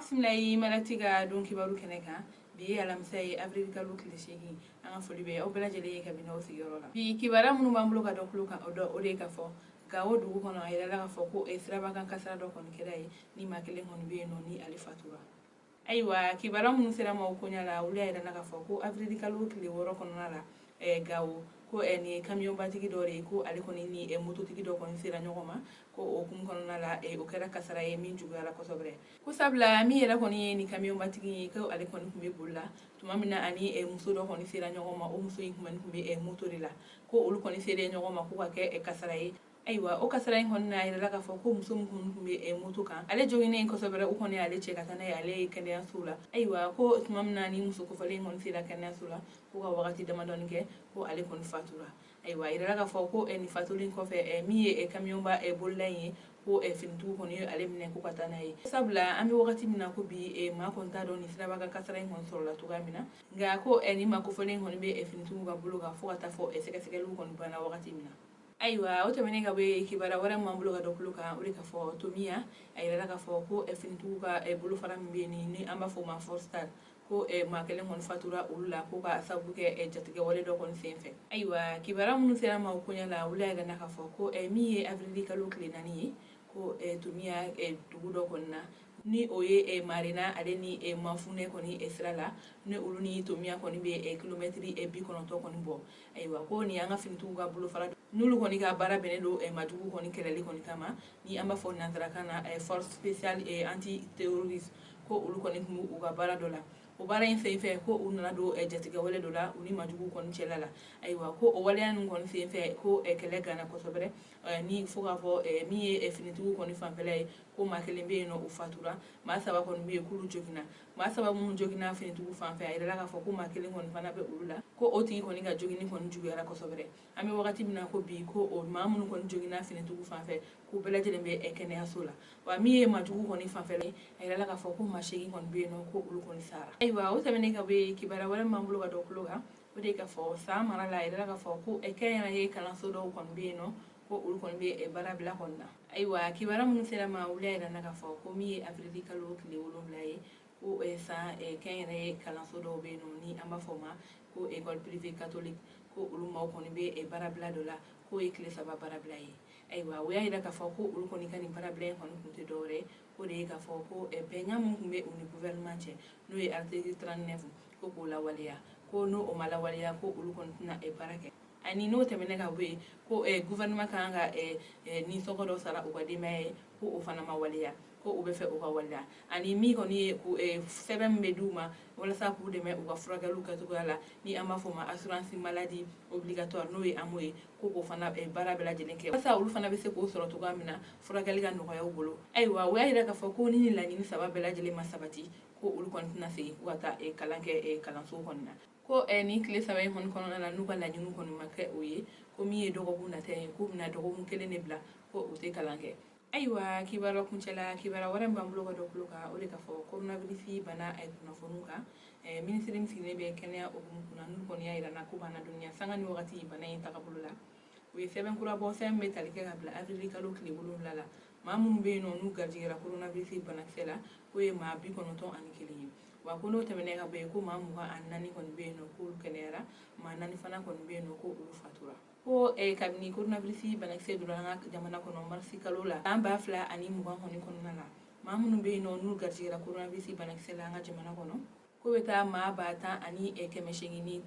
Bisimila i Malati ka don kibaru kɛnɛ kan. Bi ye alamisa ye, avril kalo tile 8. An ka foli bɛ aw bɛɛ lajɛlen ye kabini aw sigiyɔrɔ la. Bi kibaruya minnu b'an bolo ka dɔ tulo kan, o dɔ o de ye ka fɔ Gawo dugu kɔnɔ, a yirala k'a fɔ ko sirabakan kasara dɔ kɔni kɛra yen, ni maa kelen kɔni bɛ yen nɔ ni ale fatura. Ayiwa, kibaruya minnu sera ma o koɲa la, olu y'a yira k'a fɔ ko avril kalo tile 6 kɔnɔna la Gawo, ko nin ye kamiyɔnbatigi dɔ de ye, ko ale kɔni ni mototigi dɔ kɔni sera ɲɔgɔn ma, ko o hukumu kɔnɔna la, o kɛra kasara ye min juguyara kosɛbɛ, ko sabula min yɛrɛ kɔni ye nin kamiyɔnbatigi ye, ko ale kɔni tun bɛ boli la tuma min na ani muso dɔ kɔni sera ɲɔgɔn ma. O muso in tun bɛ moto de la, ko olu kɔni sera ɲɔgɔn ma ko ka kɛ kasara ye. Ayiwa, o kasara in kɔni na, a yirala k'a fɔ ko muso min kɔni tun bɛ moto kan, ale joginnen kosɛbɛ, u kɔni y'ale cɛ ka taa n'a ye ale ye kɛnɛyaso la. Ayiwa, ko tuma min na ni muso kofɔlen in kɔni sera kɛnɛyaso la, ko ka wagati damadɔni kɛ, ko ale kɔni fatura. Ayiwa, a yirala k'a fɔ ko nin fatulen kɔfɛ, min ye kamiyɔnba bolila in ye, ko finitigiw kɔni ye ale minɛ ko ka taa n'a ye, sabula an bɛ wagati min na ko bi, maa kɔni t'a dɔn nin sirabakan kasara in kɔni sɔrɔla cogoya min na. Nka ko nin maa kofɔlen kɔni bɛ finitigiw ka bolo kan fo ka taa fɔ sɛgɛsɛgɛliw kɔni banna wagati min na. Ayiwa, o tɛmɛnen ka bɔ yen, kibaruya wɛrɛ min b'an bolo ka dɔ tulo kan, o de ka fɔ Tomiya, a yirala k'a fɔ ko finitigiw ka bolofara min bɛ yen ni an b'a fɔ o ma Force Star, ko maa kelen kɔni fatura olu la, ko ka sababu kɛ jatigɛwale dɔ kɔni sen fɛ. Ayiwa, kibaruya minnu sera ma o koɲɛ la, olu y'a yira k'a fɔ ko min ye avril kalo tile 4 ye, ko Tomiya dugu dɔ kɔni na, ni o ye Marena ale ni Mafunɛ kɔni sira la, ni olu ni Tomiya kɔni bɛ kilomɛtiri 90 kɔni bɔ. Ayiwa, ko nin y'an ka finitigiw ka bolofara, n'olu kɔni ka baara bɛnnen don majugu kɔni kɛlɛli kɔni kama, ni an b'a fɔ nansarakan na force spéciale anti terroriste, ko olu kɔni tun b'u ka baara dɔ la. O baara in sen fɛ, ko u nana don jatigɛwale dɔ la u ni majugu kɔni cɛla la. Ayiwa, ko o waleya ninnu kɔni sen fɛ, ko kɛlɛ ganna kosɛbɛ, ni fo k'a fɔ min ye finitigiw kɔni fanfɛla ye, ko maa kelen bɛ yen nɔ, o fatura, maa saba kɔni bɛ yen k'olu joginna. Maa saba minnu joginna finitigiw fan fɛ, a yirala k'a fɔ ko maa kelen kɔni fana bɛ olu la, ko o tigi kɔni ka joginni kɔni juguyara kosɛbɛ. An bɛ wagati min na ko bi, ko o maa minnu kɔni joginna finitigiw fan fɛ, k'u bɛɛ lajɛlen bɛ kɛnɛyaso la. Wa min ye majugu kɔni fanfɛla ye, a yirala k'a fɔ ko maa 8 kɔni bɛ yen nɔ, ko olu kɔni sara. Ayiwa, o tɛmɛnen ka bɔ yen, kibaruya wɛrɛ min b'an bolo ka dɔ tulo kan, o de ye k'a fɔ San mara la, a yirala k'a fɔ ko kɛnyɛrɛye kalanso dɔw kɔni bɛ yen nɔ, ko olu kɔni bɛ baara bila kɔni na. Ayiwa, kibaruya minnu sera ma, olu y'a yira k'a fɔ ko min ye avril kalo tile 7 ye, ko San kɛnyɛrɛye kalanso dɔw bɛ yen nɔ, ni an b'a fɔ o ma ko école privée catholique, ko olu maaw kɔni bɛ baarabila dɔ la, k'o ye tile 3 baarabila ye. Ayiwa, o y'a yira k'a fɔ ko olu kɔni ka nin baarabila in kɔni kun tɛ dɔwɛrɛ ye, o de ye k'a fɔ ko bɛnkan min tun bɛ u ni gouvernement cɛ, n'o ye article 39, ko k'o lawaleya, ko n'o o ma lawaleya, ko olu kɔni tɛna baara kɛ. Ani n'o tɛmɛnen ka bɔ yen, ko gouvernement ka kan ka nisɔngɔ dɔ sara u ka denbaya ye, ko o fana ma waleya, ko u bɛ fɛ o ka waleya. Ani min kɔni ye sɛbɛn min bɛ d'u ma walasa k'u dɛmɛ u ka furakɛliw kɛcogoya la, ni an b'a fɔ o ma assurance maladie obligatoire, n'o ye AMO ye, ko k'o fana baara bɛɛ lajɛlen kɛ walasa olu fana bɛ se k'o sɔrɔ cogoya min na, furakɛli ka nɔgɔya u bolo. Ayiwa, o y'a yira k'a fɔ ko ni nin laɲini saba bɛɛ lajɛlen ma sabati, ko olu kɔni tɛna segin k'u ka taa kalan kɛ kalanso kɔni na. Ko nin tile 3 in kɔni kɔnɔna la, n'u ka laɲiniw kɔni ma kɛ o ye, ko min ye dɔgɔkun nata ye, k'u bɛna dɔgɔkun kelen de bila ko u tɛ kalan kɛ. Ayiwa, kibaruya kuncɛla, kibaruya wɛrɛ min b'an bolo ka dɔ tulo kan, o de k'a fɔ coronavirus bana kunnafoniw kan, minisiri min sigilen bɛ kɛnɛya hukumu kunna, n'olu kɔni y'a yira n na k'u b'an ladɔnniya sanga ni wagati bana in tagabolo la, u ye sɛbɛn kura bɔ, sɛbɛn bɛ tali kɛ ka bila avril kalo tile 7 la. Maa minnu bɛ yen nɔ n'u garijɛgɛra coronavirus banakisɛ la, k'o ye maa 91 ye. Wa ko n'o tɛmɛnen ka bɔ yen, ko maa 24 kɔni bɛ yen nɔ k'olu kɛnɛyara, maa 4 fana kɔni bɛ yen nɔ ko olu fatura. Ko kabini coronavirus banakisɛ donna an ka jamana kɔnɔ marisi kalo la san 2020 kɔni kɔnɔna la, maa minnu bɛ yen nɔ n'u garijɛgɛra coronavirus banakisɛ la an ka jamana kɔnɔ, k'o bɛ taa maa 10,841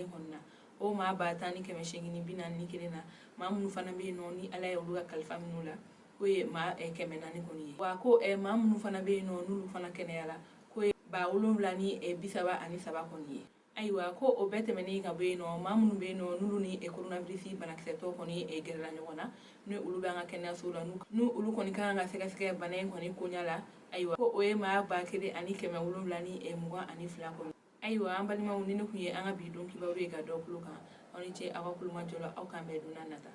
kɔni na. O maa 10,841 na, maa minnu fana bɛ yen nɔ ni Ala ye olu ka kalifa minnu la, k'o ye maa 400 kɔni ye. Wa ko maa minnu fana bɛ yen nɔ n'olu fana kɛnɛyara, k'o ye 7,033 kɔni ye. Ayiwa, ko o bɛɛ tɛmɛnen ka bɔ yen nɔ, maa minnu bɛ yen nɔ n'olu ni coronavirus banakisɛtɔ kɔni gɛrɛla ɲɔgɔn na, ni olu bɛ an ka kɛnɛyaso la, n'u olu kɔni ka kan ka sɛgɛsɛgɛ bana in kɔni koɲa la, ayiwa, ko o ye maa 1722 kɔni. Ayiwa, an balimaw, ni ne tun ye an ka bi don kibaru ye ka dɔ tulo kan. Aw ni ce aw ka kulomajɔ la. Aw k'an bɛn don nata.